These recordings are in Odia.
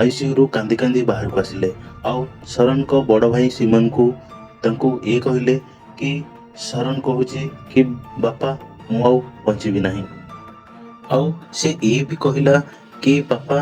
ଆଇସିୟୁରୁ କାନ୍ଦି କାନ୍ଦି ବାହାରକୁ ଆସିଲେ ଆଉ ଶରଣଙ୍କ ବଡ଼ ଭାଇ ସିମନକୁ ତାଙ୍କୁ ଇଏ କହିଲେ କି ଶରଣ କହୁଛି କି ବାପା, ମୁଁ ଆଉ ବଞ୍ଚିବି ନାହିଁ। ଆଉ ସେ ଇଏ ବି କହିଲା କି ବାପା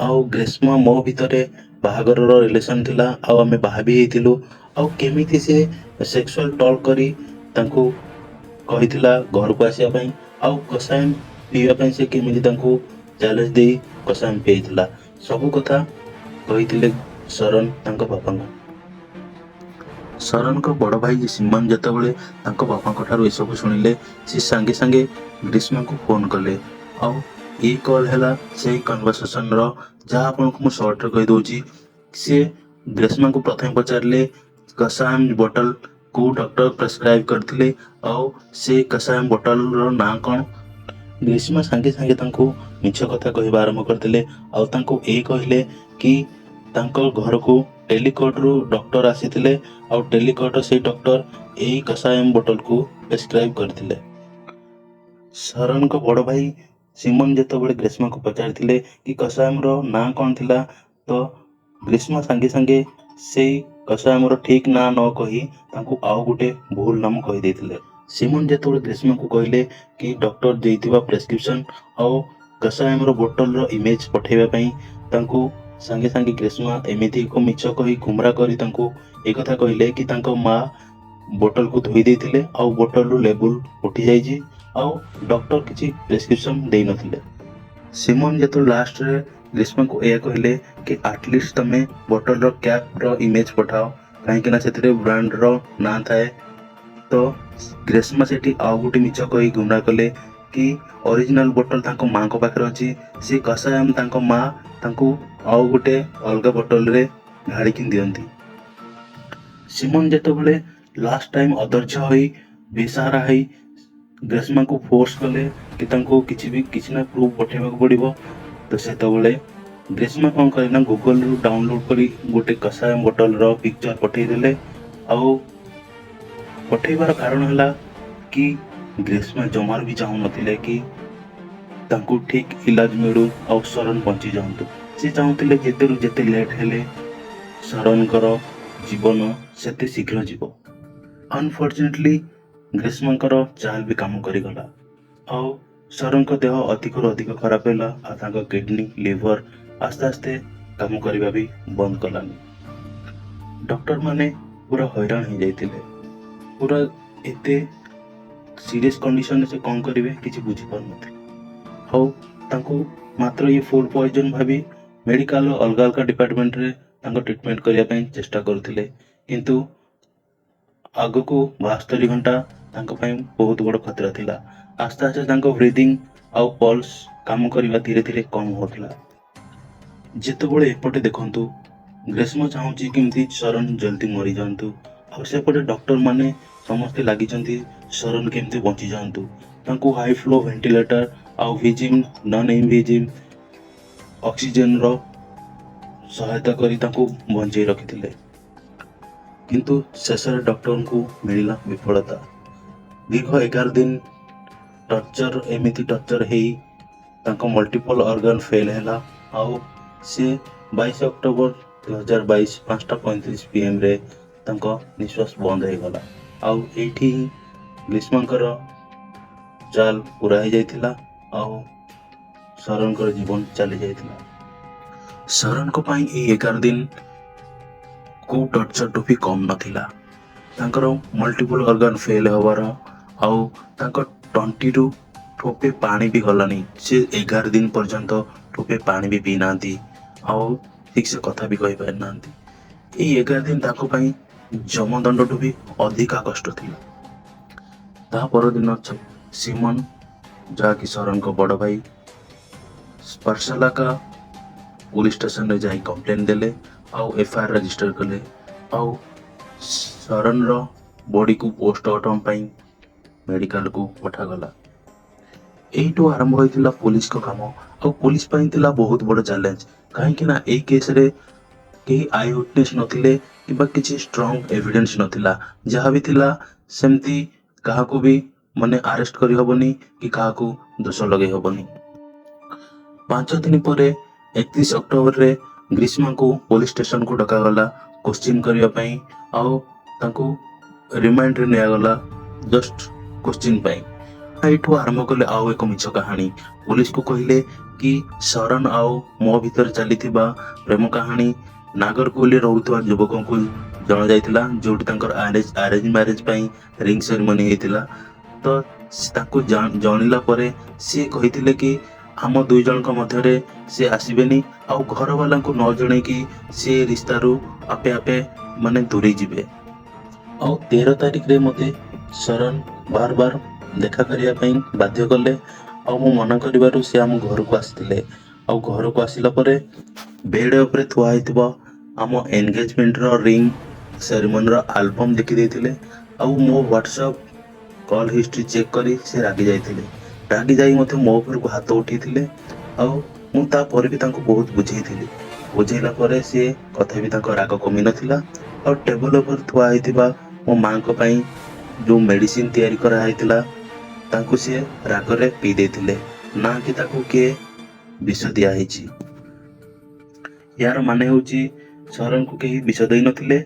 ଆଉ ଗ୍ରୀଷ୍ମା ମୋ ଭିତରେ ବାହାଘରର ରିଲେସନ୍ ଥିଲା ଆଉ ଆମେ ବାହା ବି ହେଇଥିଲୁ। ଆଉ କେମିତି ସେ ସେକ୍ସୁଆଲ ଟକ୍ କରି ତାଙ୍କୁ କହିଥିଲା ଘରକୁ ଆସିବା ପାଇଁ ଆଉ କଷାୟମ ପିଇବା ପାଇଁ ସେ କେମିତି ତାଙ୍କୁ ଚ୍ୟାଲେଞ୍ଜ ଦେଇ କଷାୟମ ପିଇଥିଲା, ସବୁ କଥା କହିଥିଲେ ଶରଣ ତାଙ୍କ ବାପାଙ୍କୁ। ଶରଣଙ୍କ ବଡ଼ ଭାଇ ସିମନ ଯେତେବେଳେ ତାଙ୍କ ବାପାଙ୍କ ଠାରୁ ଏସବୁ ଶୁଣିଲେ, ସେ ସାଙ୍ଗେ ସାଙ୍ଗେ ଗ୍ରୀଷ୍ମାଙ୍କୁ ଫୋନ୍ କଲେ। ଆଉ ଏଇ କଲ୍ ହେଲା ସେଇ କନଭରସେସନର, ଯାହା ଆପଣଙ୍କୁ ମୁଁ ସର୍ଟରେ କହିଦେଉଛି। ସିଏ ଗ୍ରୀଷ୍ମାଙ୍କୁ ପ୍ରଥମେ ପଚାରିଲେ କଷାୟମ ବୋଟଲ କେଉଁ ଡକ୍ଟର ପ୍ରେସକ୍ରାଇବ୍ କରିଥିଲେ ଆଉ ସେ କଷାୟମ ବୋଟଲର ନାଁ କ'ଣ? ଗ୍ରୀଷ୍ମା ସାଙ୍ଗେ ସାଙ୍ଗେ ତାଙ୍କୁ ମିଛ କଥା କହିବା ଆରମ୍ଭ କରିଦେଲେ ଆଉ ତାଙ୍କୁ ଏଇ କହିଲେ କି ତାଙ୍କ ଘରକୁ ଟେଲିକୋଟରୁ ଡକ୍ଟର ଆସିଥିଲେ ଆଉ ଟେଲିକୋଟର ସେଇ ଡକ୍ଟର ଏଇ କଷାୟମ ବୋଟଲକୁ ପ୍ରେସକ୍ରାଇବ୍ କରିଥିଲେ। ଶରଣଙ୍କ ବଡ଼ ଭାଇ ସିମନ ଯେତେବେଳେ ଗ୍ରୀଷ୍ମାକୁ ପଚାରିଥିଲେ କି କଷାୟମର ନାଁ କ'ଣ ଥିଲା, ତ ଗ୍ରୀଷ୍ମା ସାଙ୍ଗେ ସାଙ୍ଗେ ସେଇ କଷାୟମର ଠିକ୍ ନାଁ ନ କହି ତାଙ୍କୁ ଆଉ ଗୋଟେ ଭୁଲ ନାମ କହିଦେଇଥିଲେ। ସିମନ ଯେତେବେଳେ ଗ୍ରୀଷ୍ମାକୁ କହିଲେ କି ଡକ୍ଟର ଦେଇଥିବା ପ୍ରେସକ୍ରିପସନ୍ ଆଉ କଷାୟମର ବୋଟଲର ଇମେଜ୍ ପଠାଇବା ପାଇଁ, ତାଙ୍କୁ ସାଙ୍ଗେ ସାଙ୍ଗେ ଗ୍ରୀଷ୍ମା ଏମିତି ଏକ ମିଛ କହି ଗୁମରା କରି ତାଙ୍କୁ ଏକଥା କହିଲେ କି ତାଙ୍କ ମା ବୋଟଲକୁ ଧୋଇ ଦେଇଥିଲେ ଆଉ ବୋଟଲରୁ ଲେବୁଲ ଉଠିଯାଇଛି ଆଉ ଡକ୍ଟର କିଛି ପ୍ରେସକ୍ରିପସନ୍ ଦେଇନଥିଲେ। ସିମନ ଯେତେବେଳେ ଲାଷ୍ଟରେ ଗ୍ରୀଷ୍ମାକୁ ଏହା କହିଲେ କି ଆଟଲିଷ୍ଟ ତମେ ବୋଟଲର କ୍ୟାପ୍ର ଇମେଜ୍ ପଠାଅ, କାହିଁକିନା ସେଥିରେ ବ୍ରାଣ୍ଡର ନାଁ ଥାଏ, ତ ଗ୍ରୀଷ୍ମା ସେଠି ଆଉ ଗୋଟେ ମିଛ କହି ଗୁମରା କଲେ କି ଅରିଜିନାଲ ବୋଟଲ ତାଙ୍କ ମାଙ୍କ ପାଖରେ ଅଛି, ସେ କଷାୟମ ତାଙ୍କ ମା ତାଙ୍କୁ ଆଉ ଗୋଟେ ଅଲଗା ବୋଟଲରେ ଢାଳିକି ଦିଅନ୍ତି। ସିମନ ଯେତେବେଳେ ଲାଷ୍ଟ ଟାଇମ୍ ଅଧୈର୍ଯ୍ୟ ହୋଇ, ବେସାହାରା ହୋଇ ଗ୍ରୀଷ୍ମାକୁ ଫୋର୍ସ କଲେ କି ତାଙ୍କୁ କିଛି ବି କିଛି ନା ପ୍ରୁଫ୍ ପଠାଇବାକୁ ପଡ଼ିବ, ତ ସେତେବେଳେ ଗ୍ରୀଷ୍ମା କ'ଣ କଲେ ନା ଗୁଗଲରୁ ଡାଉନଲୋଡ୍ କରି ଗୋଟେ କଷାୟମ ବୋଟଲର ପିକ୍ଚର ପଠାଇଦେଲେ। ଆଉ ପଠାଇବାର କାରଣ ହେଲା କି ଗ୍ରୀଷ୍ମା ଜମାରୁ ବି ଚାହୁଁନଥିଲେ କି ତାଙ୍କୁ ଠିକ୍ ଇଲାଜ ମିଳୁ ଆଉ ଶରଣ ବଞ୍ଚି ଯାଆନ୍ତୁ। ସେ ଚାହୁଁଥିଲେ ଯେତେରୁ ଯେତେ ଲେଟ୍ ହେଲେ ଶରଣଙ୍କର ଜୀବନ ସେତେ ଶୀଘ୍ର ଯିବ। ଅନଫର୍ଚୁନେଟଲି ଗ୍ରୀଷ୍ମାଙ୍କର ଚାଲ ବି କାମ କରିଗଲା ଆଉ ଶରଣଙ୍କ ଦେହ ଅଧିକରୁ ଅଧିକ ଖରାପ ହେଲା ଆଉ ତାଙ୍କ କିଡନୀ, ଲିଭର ଆସ୍ତେ ଆସ୍ତେ କାମ କରିବା ବି ବନ୍ଦ କଲାନି। ଡକ୍ଟରମାନେ ପୁରା ହଇରାଣ ହେଇଯାଇଥିଲେ। ପୁରା ଏତେ ସିରିୟସ୍ କଣ୍ଡିସନରେ ସେ କ'ଣ କରିବେ କିଛି ବୁଝିପାରୁନଥିଲେ। ଆଉ ତାଙ୍କୁ ମାତ୍ର ଇଏ ଫୁଡ୍ ପଏଜନ୍ ଭାବି ମେଡ଼ିକାଲର ଅଲଗା ଅଲଗା ଡିପାର୍ଟମେଣ୍ଟରେ ତାଙ୍କ ଟ୍ରିଟମେଣ୍ଟ କରିବା ପାଇଁ ଚେଷ୍ଟା କରୁଥିଲେ। କିନ୍ତୁ ଆଗକୁ 72 ଘଣ୍ଟା ତାଙ୍କ ପାଇଁ ବହୁତ ବଡ଼ ଖତରା ଥିଲା। ଆସ୍ତେ ଆସ୍ତେ ତାଙ୍କ ବ୍ରିଦିଂ ଆଉ ପଲ୍ସ କାମ କରିବା ଧୀରେ ଧୀରେ କମ୍ ହେଉଥିଲା। ଯେତେବେଳେ ଏପଟେ ଦେଖନ୍ତୁ, ଗ୍ରୀଷ୍ମ ଚାହୁଁଛି କେମିତି ଶରଣ ଜଲ୍ଦି ମରିଯାଆନ୍ତୁ ଆଉ ସେପଟେ ଡକ୍ଟରମାନେ ସମସ୍ତେ ଲାଗିଛନ୍ତି ଶରଣ କେମିତି ବଞ୍ଚିଯାଆନ୍ତୁ। ତାଙ୍କୁ ହାଇ ଫ୍ଲୋ ଭେଣ୍ଟିଲେଟର ଆଉ ଇନଭେସିଭ୍, ନନ୍ ଇନଭେସିଭ୍ ଅକ୍ସିଜେନର ସହାୟତା କରି ତାଙ୍କୁ ବଞ୍ଚେଇ ରଖିଥିଲେ। କିନ୍ତୁ ଶେଷରେ ଡକ୍ଟରଙ୍କୁ ମିଳିଲା ବିଫଳତା। ଦୀର୍ଘ 11 ଦିନ ଟର୍ଚର, ଏମିତି ଟର୍ଚର ହେଇ ତାଙ୍କ ମଲ୍ଟିପଲ୍ ଅର୍ଗାନ ଫେଲ୍ ହେଲା ଆଉ ସେ 22 ଅକ୍ଟୋବର 2022 5:35 ପିଏମ୍ରେ ତାଙ୍କ ନିଶ୍ୱାସ ବନ୍ଦ ହେଇଗଲା। ଆଉ ଏଇଠି ହିଁ ଗ୍ରୀଷ୍ମାଙ୍କର ଚାଲ ପୁରା ହେଇଯାଇଥିଲା ଆଉ ଶରଣଙ୍କର ଜୀବନ ଚାଲି ଯାଇଥିଲା। ଶରଣଙ୍କ ପାଇଁ ଏଇ 11 ଦିନ କୋଉ ଟର୍ଚରଠୁ ବି କମ୍ ନଥିଲା। ତାଙ୍କର ମଲ୍ଟିପଲ୍ ଅର୍ଗାନ ଫେଲ୍ ହେବାର ଆଉ ତାଙ୍କ ତଣ୍ଟିରୁ ଠୋପେ ପାଣି ବି ଗଲାନି। ସେ 11 ଦିନ ପର୍ଯ୍ୟନ୍ତ ଠୋପେ ପାଣି ବି ପିଇନାହାନ୍ତି ଆଉ ଠିକ୍ସେ କଥା ବି କହିପାରିନାହାନ୍ତି। ଏଇ 11 ଦିନ ତାଙ୍କ ପାଇଁ ଯମଦଣ୍ଡଠୁ ବି ଅଧିକା କଷ୍ଟ ଥିଲା। ତା ପରଦିନ ସିମନ, ଯାହାକି ଶରଣଙ୍କ ବଡ଼ ଭାଇ, ପାର୍ସଲାକା ପୋଲିସ ଷ୍ଟେସନରେ ଯାଇ କମ୍ପ୍ଲେନ୍ ଦେଲେ ଆଉ ଏଫଆଇଆର୍ ରେଜିଷ୍ଟର କଲେ ଆଉ ଶରଣର ବଡ଼ିକୁ ପୋଷ୍ଟମର୍ଟମ ପାଇଁ ମେଡ଼ିକାଲକୁ ପଠାଗଲା। ଏଇଠୁ ଆରମ୍ଭ ହୋଇଥିଲା ପୋଲିସଙ୍କ କାମ ଆଉ ପୋଲିସ ପାଇଁ ଥିଲା ବହୁତ ବଡ଼ ଚ୍ୟାଲେଞ୍ଜ, କାହିଁକି ନା ଏଇ କେସ୍ରେ କେହି I witness ନଥିଲେ କିମ୍ବା କିଛି ଷ୍ଟ୍ରଙ୍ଗ ଏଭିଡେନ୍ସ ନଥିଲା। ଯାହା ବି ଥିଲା, ସେମିତି କାହାକୁ ବି ମାନେ ଆରେଷ୍ଟ କରିହେବନି କି କାହାକୁ ଦୋଷ ଲଗେଇ ହେବନି। 5 ଦିନ ପରେ 31 ଅକ୍ଟୋବରରେ ଗ୍ରୀଷ୍ମାଙ୍କୁ ପୋଲିସ ଷ୍ଟେସନକୁ ଡକାଗଲା କୋଶ୍ଚିନ୍ କରିବା ପାଇଁ ଆଉ ତାଙ୍କୁ ରିମାଣ୍ଡରେ ନିଆଗଲା ଜଷ୍ଟ କୋଶ୍ଚିନ୍ ପାଇଁ। ଏଇଠୁ ଆରମ୍ଭ କଲେ ଆଉ ଏକ ମିଛ କାହାଣୀ। ପୋଲିସକୁ କହିଲେ କି ଶରଣ ଆଉ ମୋ ଭିତରେ ଚାଲିଥିବା ପ୍ରେମ କାହାଣୀ ନାଗରକୋଇଲରେ ରହୁଥିବା ଯୁବକଙ୍କୁ ଜଣାଯାଇଥିଲା, ଯୋଉଠି ତାଙ୍କର ଆରେଞ୍ଜ ଆରେଞ୍ଜ ମ୍ୟାରେଜ ପାଇଁ ରିଙ୍ଗ ସେରିମନି ହେଇଥିଲା। ତ ତାଙ୍କୁ ଜଣିଲା ପରେ ସିଏ କହିଥିଲେ କି ଆମ ଦୁଇ ଜଣଙ୍କ ମଧ୍ୟରେ ସେ ଆସିବେନି ଆଉ ଘରବାଲାଙ୍କୁ ନ ଜଣେଇକି ସେ ରିସ୍ତାରୁ ଆପେ ଆପେ ମାନେ ଦୂରେଇ ଯିବେ। ଆଉ 13 ତାରିଖରେ ମୋତେ ଶରଣ ବାର ବାର ଦେଖା କରିବା ପାଇଁ ବାଧ୍ୟ କଲେ ଆଉ ମୁଁ ମନା କରିବାରୁ ସେ ଆମ ଘରକୁ ଆସିଥିଲେ। ଆଉ ଘରକୁ ଆସିଲା ପରେ ବେଡ୍ ଉପରେ ଥୁଆ ହେଇଥିବା ଆମ ଏନଗେଜମେଣ୍ଟର ରିଙ୍ଗ ସେରିମନିର ଆଲବମ୍ ଦେଖିଦେଇଥିଲେ ଆଉ ମୋ ହ୍ୱାଟ୍ସଆପ୍ କଲ୍ ହିଷ୍ଟ୍ରି ଚେକ୍ କରି ସେ ରାଗି ଯାଇଥିଲେ। ରାଗି ଯାଇ ମଧ୍ୟ ମୋ ଉପରକୁ ହାତ ଉଠେଇଥିଲେ ଆଉ ମୁଁ ତାପରେ ବି ତାଙ୍କୁ ବହୁତ ବୁଝେଇଥିଲି। ବୁଝେଇଲା ପରେ ସିଏ କଥା ବି ତାଙ୍କ ରାଗ କମି ନଥିଲା ଆଉ ଟେବୁଲ ଉପରେ ଥୁଆ ହେଇଥିବା ମୋ ମାଙ୍କ ପାଇଁ ଯେଉଁ ମେଡ଼ିସିନ ତିଆରି କରାହେଇଥିଲା, ତାଙ୍କୁ ସିଏ ରାଗରେ ପିଇ ଦେଇଥିଲେ, ନା କି ତାକୁ କିଏ ବିଷ ଦିଆହେଇଛି। ଏହାର ମାନେ ହେଉଛି ଶରଣକୁ କେହି ବିଷ ଦେଇନଥିଲେ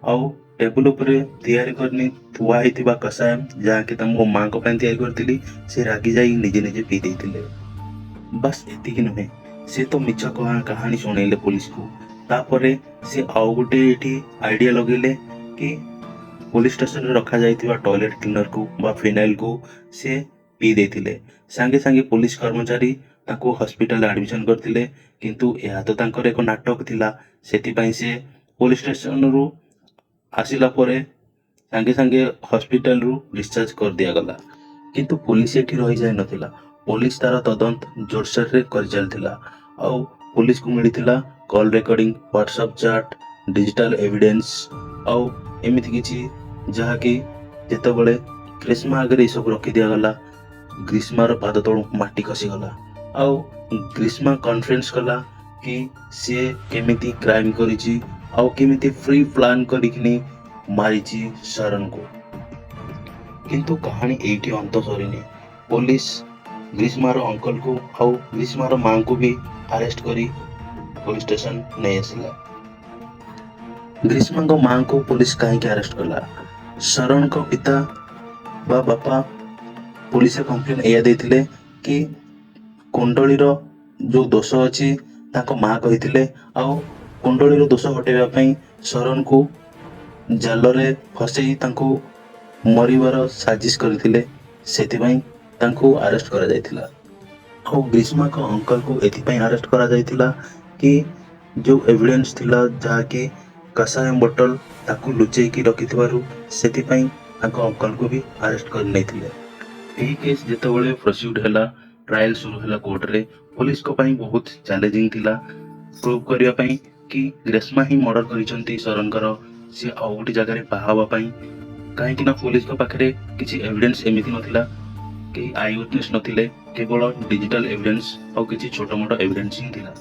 ଆଉ ଟେବୁଲ ଉପରେ ତିଆରି କରି ଥୁଆ ହେଇଥିବା କଷାୟ, ଯାହାକି ମୋ ମାଙ୍କ ପାଇଁ ତିଆରି କରିଥିଲି, ସେ ରାଗି ଯାଇ ନିଜେ ନିଜେ ପିଇ ଦେଇଥିଲେ। ବାସ୍, ଏତିକି ନୁହେଁ, ସେ ତ ମିଛ କାହାଣୀ ଶୁଣେଇଲେ ପୋଲିସକୁ। ତାପରେ ସେ ଆଉ ଗୋଟେ ଏଇଠି ଆଇଡ଼ିଆ ଲଗେଇଲେ କି ପୋଲିସ ଷ୍ଟେସନରେ ରଖାଯାଇଥିବା ଟଏଲେଟ୍ କ୍ଲିନରକୁ ବା ଫିନାଇଲକୁ ସେ ପିଇ ଦେଇଥିଲେ। ସାଙ୍ଗେ ସାଙ୍ଗେ ପୋଲିସ କର୍ମଚାରୀ ତାଙ୍କୁ ହସ୍ପିଟାଲରେ ଆଡ଼ମିସନ୍ କରିଥିଲେ। କିନ୍ତୁ ଏହା ତ ତାଙ୍କର ଏକ ନାଟକ ଥିଲା। ସେଥିପାଇଁ ସେ ପୋଲିସ ଷ୍ଟେସନରୁ ଆସିଲା ପରେ ସାଙ୍ଗେ ସାଙ୍ଗେ ହସ୍ପିଟାଲରୁ ଡିସଚାର୍ଜ କରିଦିଆଗଲା। କିନ୍ତୁ ପୋଲିସ ଏଠି ରହିଯାଇନଥିଲା। ପୋଲିସ ତାର ତଦନ୍ତ ଜୋରସୋରରେ କରିଚାଲିଥିଲା ଆଉ ପୋଲିସକୁ ମିଳିଥିଲା call recording, WhatsApp chat, digital evidence ଆଉ ଏମିତି କିଛି, ଯାହାକି ଯେତେବେଳେ ଗ୍ରୀଷ୍ମା ଆଗରେ ଏସବୁ ରଖିଦିଆଗଲା, ଗ୍ରୀଷ୍ମାର ପାଦ ତଳୁ ମାଟି ଖସିଗଲା ଆଉ ଗ୍ରୀଷ୍ମା କନଫେସ୍ କଲା କି ସିଏ କେମିତି କ୍ରାଇମ୍ କରିଛି ଆଉ କେମିତି ପ୍ରି ପ୍ଲାନ୍ କରିକିନି ମାରିଛି ଶରଣକୁ। କିନ୍ତୁ କାହାଣୀ ଏଇଠି ଅନ୍ତ ସରିନି। ପୋଲିସ ଗ୍ରୀଷ୍ମାର ଅଙ୍କଲକୁ ଆଉ ଗ୍ରୀଷ୍ମାର ମାଙ୍କୁ ବି ଆରେଷ୍ଟ କରି ପୋଲିସ ଷ୍ଟେସନ ନେଇ ଆସିଲା। ଗ୍ରୀଷ୍ମାଙ୍କ ମାଙ୍କୁ ପୋଲିସ କାହିଁକି ଆରେଷ୍ଟ କଲା? ଶରଣଙ୍କ ପିତା ବା ବାପା ପୋଲିସରେ କମ୍ପ୍ଲେନ୍ ଏଇଆ ଦେଇଥିଲେ କି କୁଣ୍ଡଳୀର ଯୋଉ ଦୋଷ ଅଛି, ତାଙ୍କ ମା କହିଥିଲେ ଆଉ କୁଣ୍ଡଳୀର ଦୋଷ ହଟେଇବା ପାଇଁ ଶରଣକୁ ଜାଲରେ ଫସେଇ ତାଙ୍କୁ ମରିବାର ସାଜିଶ କରିଥିଲେ। ସେଥିପାଇଁ ତାଙ୍କୁ ଆରେଷ୍ଟ କରାଯାଇଥିଲା। ଆଉ ଗ୍ରୀଷ୍ମାଙ୍କ ଅଙ୍କଲକୁ ଏଥିପାଇଁ ଆରେଷ୍ଟ କରାଯାଇଥିଲା କି ଯୋଉ ଏଭିଡେନ୍ସ ଥିଲା, ଯାହାକି କଷାୟମ ବୋଟଲ, ତାକୁ ଲୁଚେଇକି ରଖିଥିବାରୁ ସେଥିପାଇଁ ତାଙ୍କ ଅଙ୍କଲକୁ ବି ଆରେଷ୍ଟ କରି ନେଇଥିଲେ। ଏହି କେସ୍ ଯେତେବେଳେ ପ୍ରୋସିଡ୍ ହେଲା, ଟ୍ରାଏଲ ଶୁରୁ ହେଲା କୋର୍ଟରେ, ପୋଲିସଙ୍କ ପାଇଁ ବହୁତ ଚ୍ୟାଲେଞ୍ଜିଂ ଥିଲା ପ୍ରୁଭ୍ କରିବା ପାଇଁ କି ଗ୍ରୀଷ୍ମା ହିଁ ମର୍ଡର କରିଛନ୍ତି ଶରଣଙ୍କର, ସିଏ ଆଉ ଗୋଟେ ଜାଗାରେ ବାହା ହେବା ପାଇଁ। କାହିଁକି ନା ପୋଲିସଙ୍କ ପାଖରେ କିଛି ଏଭିଡେନ୍ସ ଏମିତି ନଥିଲା, କେହି I witness ନଥିଲେ, କେବଳ ଡିଜିଟାଲ ଏଭିଡେନ୍ସ ଆଉ କିଛି ଛୋଟ ମୋଟ ଏଭିଡେନ୍ସ ହିଁ ଥିଲା।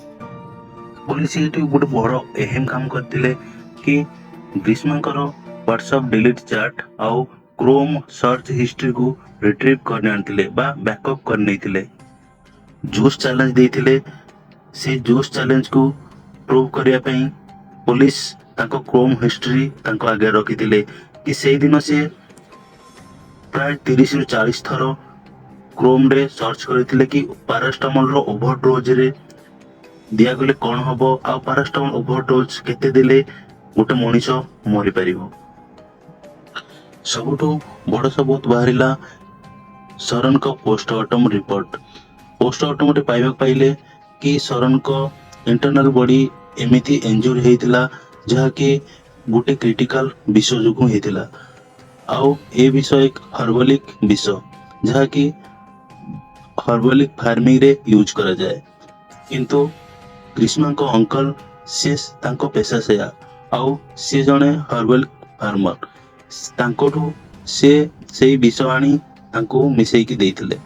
ପୋଲିସ ଏଇଠି ଗୋଟେ ବଡ଼ ଏହେମ କାମ କରିଥିଲେ କି ଗ୍ରୀଷ୍ମାଙ୍କର ହ୍ୱାଟ୍ସଆପ୍ ଡିଲିଟ୍ ଚାଟ୍ ଆଉ କ୍ରୋମ୍ ସର୍ଚ୍ଚ ହିଷ୍ଟ୍ରିକୁ ରିଟ୍ରିଭ୍ କରି ଆଣିଥିଲେ ବା ବ୍ୟାକଅପ୍ କରିନେଇଥିଲେ। ଜୁସ୍ ଚ୍ୟାଲେଞ୍ଜ ଦେଇଥିଲେ, ସେ ଜୁସ୍ ଚ୍ୟାଲେଞ୍ଜକୁ ପ୍ରୁଭ୍ କରିବା ପାଇଁ ପୋଲିସ ତାଙ୍କ କ୍ରୋମ୍ ହିଷ୍ଟ୍ରି ତାଙ୍କ ଆଗରେ ରଖିଥିଲେ କି ସେଇଦିନ ସେ ପ୍ରାୟ 30ରୁ 40 ଥର କ୍ରୋମ୍ରେ ସର୍ଚ୍ଚ କରିଥିଲେ କି ପାରାସିଟାମଲର ଓଭରଡୋଜରେ ଦିଆଗଲେ କ'ଣ ହବ ଆଉ ପାରାସିଟାମଲ ଓଭରଡୋଜ କେତେ ଦେଲେ ଗୋଟେ ମଣିଷ ମରିପାରିବ। ସବୁଠୁ ବଡ଼ ସବୁତ ବାହାରିଲା ଶରଣଙ୍କ ପୋଷ୍ଟମର୍ଟମ ରିପୋର୍ଟ। ପୋଷ୍ଟମର୍ଟମରେ ପାଇବାକୁ ପାଇଲେ କି ଶରଣଙ୍କ ଇଣ୍ଟରନାଲ ବଡି ଏମିତି ଇଞ୍ଜୁରି ହେଇଥିଲା, ଯାହାକି ଗୋଟେ କ୍ରିଟିକାଲ ବିଷ ଯୋଗୁଁ ହେଇଥିଲା ଆଉ ଏ ବିଷ ଏକ ହର୍ବାଲିକ ବିଷ, ଯାହାକି ହର୍ବାଲିକ ଫାର୍ମିଂରେ ୟୁଜ୍ କରାଯାଏ। କିନ୍ତୁ ଗ୍ରୀଷ୍ମାଙ୍କ ଅଙ୍କଲ, ସେ ତାଙ୍କ ପେସା ସେୟା ଆଉ ସିଏ ଜଣେ ହର୍ବାଲ ଫାର୍ମର। ତାଙ୍କଠୁ ସେ ସେଇ ବିଷ ଆଣି ତାଙ୍କୁ ମିଶେଇକି ଦେଇଥିଲେ।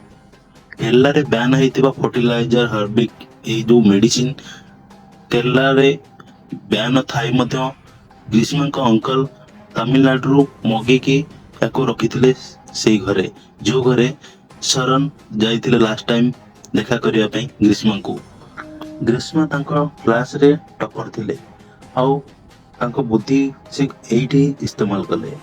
କେରଳାରେ ବ୍ୟାନ୍ ହେଇଥିବା ଫର୍ଟିଲାଇଜର ହର୍ବିକ, ଏଇ ଯୋଉ ମେଡିସିନ କେରଳାରେ ବ୍ୟାନ୍ ଥାଇ ମଧ୍ୟ ଗ୍ରୀଷ୍ମାଙ୍କ ଅଙ୍କଲ ତାମିଲନାଡୁରୁ ମଗେଇକି ତାକୁ ରଖିଥିଲେ ସେଇ ଘରେ, ଯୋଉ ଘରେ ଶରଣ ଯାଇଥିଲେ ଲାଷ୍ଟ ଟାଇମ୍ ଦେଖା କରିବା ପାଇଁ ଗ୍ରୀଷ୍ମାଙ୍କୁ। ଗ୍ରୀଷ୍ମା ତାଙ୍କ କ୍ଲାସରେ ଟପର ଥିଲେ ଆଉ ତାଙ୍କ ବୁଦ୍ଧି ସେ ଏଇଠି ଇସ୍ତେମାଲ କଲେ।